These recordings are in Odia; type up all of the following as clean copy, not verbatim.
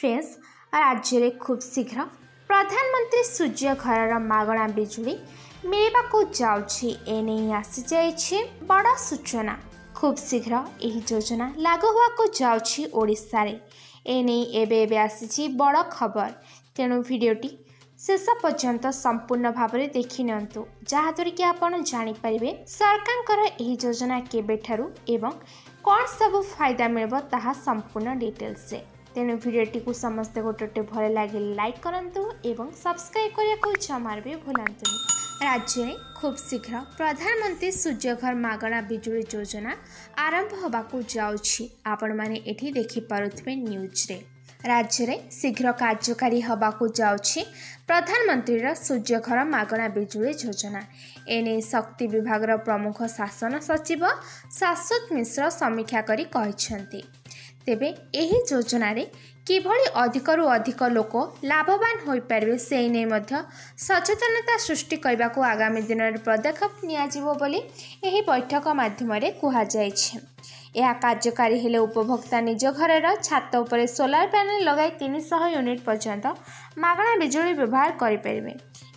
ଫ୍ରେଣ୍ଡସ୍, ରାଜ୍ୟରେ ଖୁବ୍ ଶୀଘ୍ର ପ୍ରଧାନମନ୍ତ୍ରୀ ସୂର୍ଯ୍ୟ ଘରର ମାଗଣା ବିଜୁଳି ମିଳିବାକୁ ଯାଉଛି। ଏନେଇ ଆସିଯାଇଛି ବଡ଼ ସୂଚନା। ଖୁବ୍ ଶୀଘ୍ର ଏହି ଯୋଜନା ଲାଗୁ ହେବାକୁ ଯାଉଛି ଓଡ଼ିଶାରେ। ଏନେଇ ଏବେ ଏବେ ଆସିଛି ବଡ଼ ଖବର। ତେଣୁ ଭିଡ଼ିଓଟି ଶେଷ ପର୍ଯ୍ୟନ୍ତ ସମ୍ପୂର୍ଣ୍ଣ ଭାବରେ ଦେଖିନିଅନ୍ତୁ, ଯାହାଦ୍ୱାରା କି ଆପଣ ଜାଣିପାରିବେ ସରକାରଙ୍କର ଏହି ଯୋଜନା କେବେଠାରୁ ଏବଂ କ'ଣ ସବୁ ଫାଇଦା ମିଳିବ ତାହା ସମ୍ପୂର୍ଣ୍ଣ ଡିଟେଲ୍ସରେ। ତେଣୁ ଭିଡ଼ିଓଟିକୁ ସମସ୍ତେ ଗୋଟେ ଗୋଟେ ଭଲ ଲାଗିଲେ ଲାଇକ୍ କରନ୍ତୁ ଏବଂ ସବସ୍କ୍ରାଇବ୍ କରିବାକୁ ଜମାରୁ ବି ଭୁଲନ୍ତୁନି। ରାଜ୍ୟରେ ଖୁବ୍ ଶୀଘ୍ର ପ୍ରଧାନମନ୍ତ୍ରୀ ସୂର୍ଯ୍ୟଘର ମାଗଣା ବିଜୁଳି ଯୋଜନା ଆରମ୍ଭ ହେବାକୁ ଯାଉଛି। ଆପଣମାନେ ଏଠି ଦେଖିପାରୁଥିବେ ନ୍ୟୁଜ୍ରେ, ରାଜ୍ୟରେ ଶୀଘ୍ର କାର୍ଯ୍ୟକାରୀ ହେବାକୁ ଯାଉଛି ପ୍ରଧାନମନ୍ତ୍ରୀର ସୂର୍ଯ୍ୟଘର ମାଗଣା ବିଜୁଳି ଯୋଜନା। ଏନେଇ ଶକ୍ତି ବିଭାଗର ପ୍ରମୁଖ ଶାସନ ସଚିବ ଶାଶ୍ୱତ ମିଶ୍ର ସମୀକ୍ଷା କରି କହିଛନ୍ତି। ତେବେ ଏହି ଯୋଜନାରେ କିଭଳି ଅଧିକରୁ ଅଧିକ ଲୋକ ଲାଭବାନ ହୋଇପାରିବେ, ସେ ନେଇ ମଧ୍ୟ ସଚେତନତା ସୃଷ୍ଟି କରିବାକୁ ଆଗାମୀ ଦିନରେ ପଦକ୍ଷେପ ନିଆଯିବ ବୋଲି ଏହି ବୈଠକ ମାଧ୍ୟମରେ କୁହାଯାଇଛି। ଏହା କାର୍ଯ୍ୟକାରୀ ହେଲେ ଉପଭୋକ୍ତା ନିଜ ଘରର ଛାତ ଉପରେ ସୋଲାର ପ୍ୟାନେଲ ଲଗାଇ 300 ୟୁନିଟ୍ ପର୍ଯ୍ୟନ୍ତ ମାଗଣା ବିଜୁଳି ବ୍ୟବହାର କରିପାରିବେ।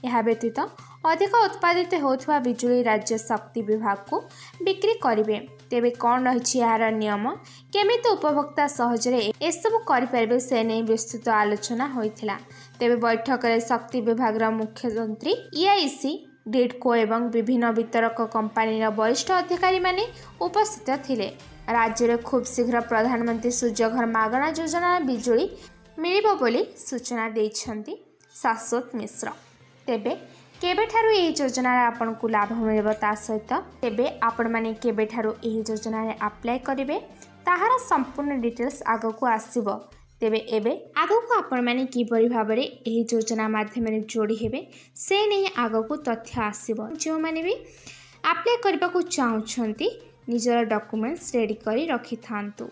ଏହା ବ୍ୟତୀତ ଅଧିକ ଉତ୍ପାଦିତ ହେଉଥିବା ବିଜୁଳି ରାଜ୍ୟ ଶକ୍ତି ବିଭାଗକୁ ବିକ୍ରି କରିବେ। ତେବେ କ'ଣ ରହିଛି ଏହାର ନିୟମ, କେମିତି ଉପଭୋକ୍ତା ସହଜରେ ଏସବୁ କରିପାରିବେ, ସେ ନେଇ ବିସ୍ତୃତ ଆଲୋଚନା ହୋଇଥିଲା। ତେବେ ବୈଠକରେ ଶକ୍ତି ବିଭାଗର ମୁଖ୍ୟଯନ୍ତ୍ରୀ, ଇଆଇସି, ଗ୍ରିଡ୍କୋ ଏବଂ ବିଭିନ୍ନ ବିତରକ କମ୍ପାନୀର ବରିଷ୍ଠ ଅଧିକାରୀମାନେ ଉପସ୍ଥିତ ଥିଲେ। ରାଜ୍ୟରେ ଖୁବ୍ ଶୀଘ୍ର ପ୍ରଧାନମନ୍ତ୍ରୀ ସୂର୍ଯ୍ୟଘର ମାଗଣା ଯୋଜନା ବିଜୁଳି ମିଳିବ ବୋଲି ସୂଚନା ଦେଇଛନ୍ତି ଶାଶ୍ୱତ ମିଶ୍ର। ତେବେ କେବେଠାରୁ ଏହି ଯୋଜନାରେ ଆପଣଙ୍କୁ ଲାଭ ମିଳିବ, ତା ସହିତ ତେବେ ଆପଣମାନେ କେବେଠାରୁ ଏହି ଯୋଜନାରେ ଆପ୍ଲାଏ କରିବେ, ତାହାର ସମ୍ପୂର୍ଣ୍ଣ ଡିଟେଲ୍ସ ଆଗକୁ ଆସିବ। ତେବେ ଏବେ ଆଗକୁ ଆପଣମାନେ କିପରି ଭାବରେ ଏହି ଯୋଜନା ମାଧ୍ୟମରେ ଯୋଡ଼ି ହେବେ, ସେ ନେଇ ଆଗକୁ ତଥ୍ୟ ଆସିବ। ଯେଉଁମାନେ ବି ଆପ୍ଲାଏ କରିବାକୁ ଚାହୁଁଛନ୍ତି, ନିଜର ଡକୁମେଣ୍ଟସ୍ ରେଡ଼ି କରି ରଖିଥାନ୍ତୁ।